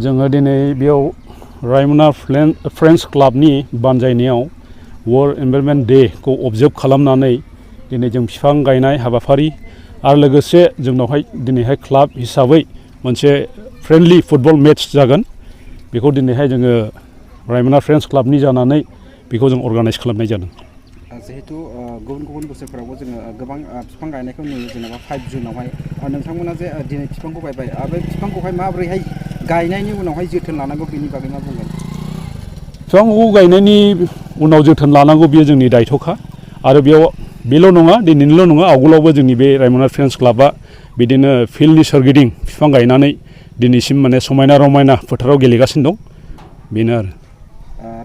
जोङो दिनै बेयाव रायमना फ्रेन्ड्स क्लाबनि बानजायनायाव वर्ल्ड एनभायरनमेन्ट डे खौ अबजार्भ खालामनानै दिनै जों बिफां गायनाय हाबाफारि आरो लोगोसे जोंनावहाय दिनैहाय क्लाब हिसाबै मोनसे फ्रेन्डलि फुटबल मेट्च जागोन बेखौ दिनैहाय जोङो रायमना फ्रेन्ड्स क्लाबनि जानानै बेखौ जों अर्गानाइज खालामनाय जादों। जिहेतु गुबुन गुबुन बोसोरफोरावबो जोङो गोबां बिफां गायनायखौ नुयो जेनेबा 5 जुनावहाय नोंथांमोना जे दिनै बिफांखौ गायबाय बे बिफांखौहाय माबोरैहाय गायनायनि उनावहाय जोथोन लानांगौ बेनि बागै मा बुंगोन? बिफांखौ गायनायनि उनाव जोथोन लानांगौ बेयो जोंनि दायथ'खा आरो बेयाव बेल' नङा दिनैनिल' नङा आवगोलावबो जोंनि बे रायमना फ्रेन्ड्स क्लाबा बिदिनो फिल्डनि सोरगिदिं बिफां गायनानै दिनैसिम माने समायना रमायना फोथाराव गेलेगासिनो दं बेनो आरो।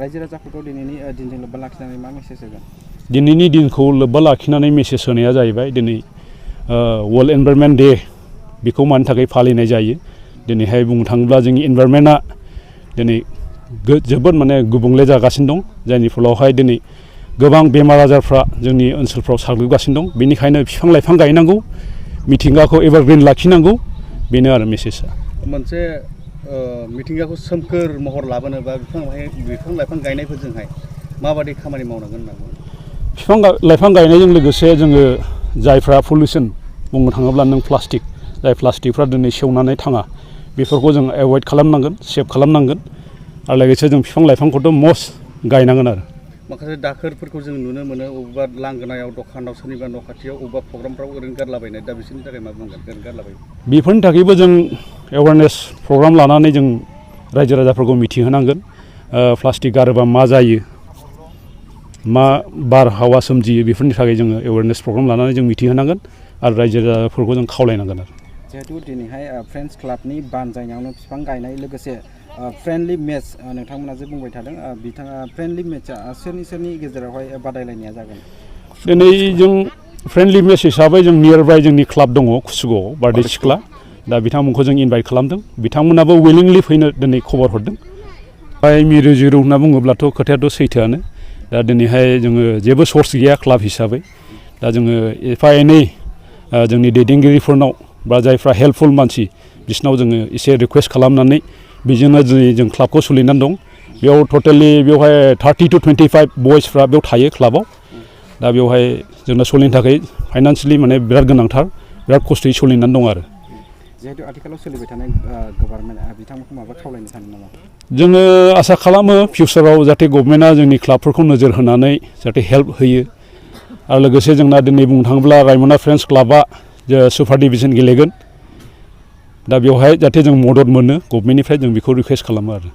रायजो राजाफोरखौ दिनैनि दिनजों लोब्बा लाखिनानै मा मेसेज होगोन? दिनैनि दिनखौ लोब्बा लाखिनानै मेसेज होनाया जाहैबाय दिनै वर्ल्ड एनभायरनमेन्ट डे बेखौ मानि थाखाय फालिनाय जायो दिनैहाय बुंनो थाङोब्ला जोंनि एनभायरनमेन्टआ दिनै जोबोद माने गुबुंले जागासिनो दं जायनि फलावहाय दिनै गोबां बेमार आजारफ्रा जोंनि ओनसोलफ्राव साग्लोबगासिनो दं बेनिखायनो बिफां लाइफां गायनांगौ मिथिंगाखौ एभारग्रिन लाखिनांगौ बेनो आरो मेसेजआ। मोनसे मिथिंगाखौ सोमखोर महर लाबोनोबा बिफां लाइफां गायनायफोरजोंहाय माबादि खामानि मावनांगोन होनना बुङो? बिफां लाइफां गायनायजों लोगोसे जोङो जायफ्रा पलिउसन बुंनो थाङोब्ला नों प्लास्टिक जाय प्लास्टिकफ्रा दिनै सेवनानै थाङा बेफोरखौ जों एभयड खालामनांगोन सेभ खालामनांगोन आरो लोगोसे जों बिफां लाइफांखौथ' मस्ट गायनांगोन आरो। माखासे दाखोरफोरखौ जों नुनो मोनो अबेबा लांगोनायाव दखानाव सोरनिबा न' खाथियाव अबेबा प्रग्रामफ्राव ओरैनो गारलाबायनाय दा बिसोरनि थाखाय मा बुंगोन ओरैनो गारलाबायो? बेफोरनि थाखायबो जों एवारनेस प्रग्राम लानानै जों रायजो राजाफोरखौ मिथिहोनांगोन प्लास्टिक गारोबा मा जायो मा बारहावा सोमजियो बेफोरनि थाखाय जोङो एवारनेस प्रग्राम लानानै जों मिथिहोनांगोन आरो रायजो राजाफोरखौ जों खावलायनांगोन आरो। जिहेतु दिनैहाय फ्रेन्ड्स क्लाबनि बानजायनायावनो बिफां गायनाय लोगोसे फ्रेन्डलि मेच नोंथांमोना जे बुंबाय थादों बिथाङा फ्रेन्डलि मेचआ सोरनि गेजेरावहाय बादायलायनाया जागोन? दिनै जों फ्रेन्डलि मेच हिसाबै जों नियार बाय जोंनि क्लाब दङ कुसुगावआव बारदै सिख्ला दा बिथांमोनखौ जों इनभाइट खालामदों बिथांमोनाबो उइलिंलि फैनो दिनै खबर हरदों। ओमफ्राय मिरु जिरु होनना बुङोब्लाथ' खोथायाथ' सैथोआनो दा दिनैहाय जोङो जेबो सर्स गैया क्लाब हिसाबै दा जोङो एफा एनै जोंनि दैदेनगिरिफोरनाव बा जायफ्रा हेल्पफुल मानसि बिसोरनाव जोङो एसे रिकुवेस्ट खालामनानै बेजोंनो दिनै जों क्लाबखौ सोलिनानै दं बेयाव टटेलि बेवहाय 30 to 25 बयसफ्रा बेयाव थायो क्लाबाव दा बेवहाय जोंना सोलिनो थाखाय फाइनान्सियेलि माने बिराद गोनांथार बिराद खस्थ'यै सोलिनानै दं आरो। जिहेतु आथिखालाव सोलिबाय थानाय गभर्नमेन्ट बिथांमोनखौ माबा खावलायनो सानो नामा? जोङो आसा खालामो फिउचाराव जाहाथे गभर्नमेन्टआ जोंनि क्लाबफोरखौ नोजोर होनानै जाहाथे हेल्प होयो आरो लोगोसे जोंना दिनै बुंनो थाङोब्ला रायमना फ्रेन्ड्स क्लाबआ सुपार डिभिजन गेलेगोन दा बेवहाय जाहाथे जों मदद मोनो गभर्नमेन्टनिफ्राय जों बेखौ रिकुवेस्ट खालामो आरो।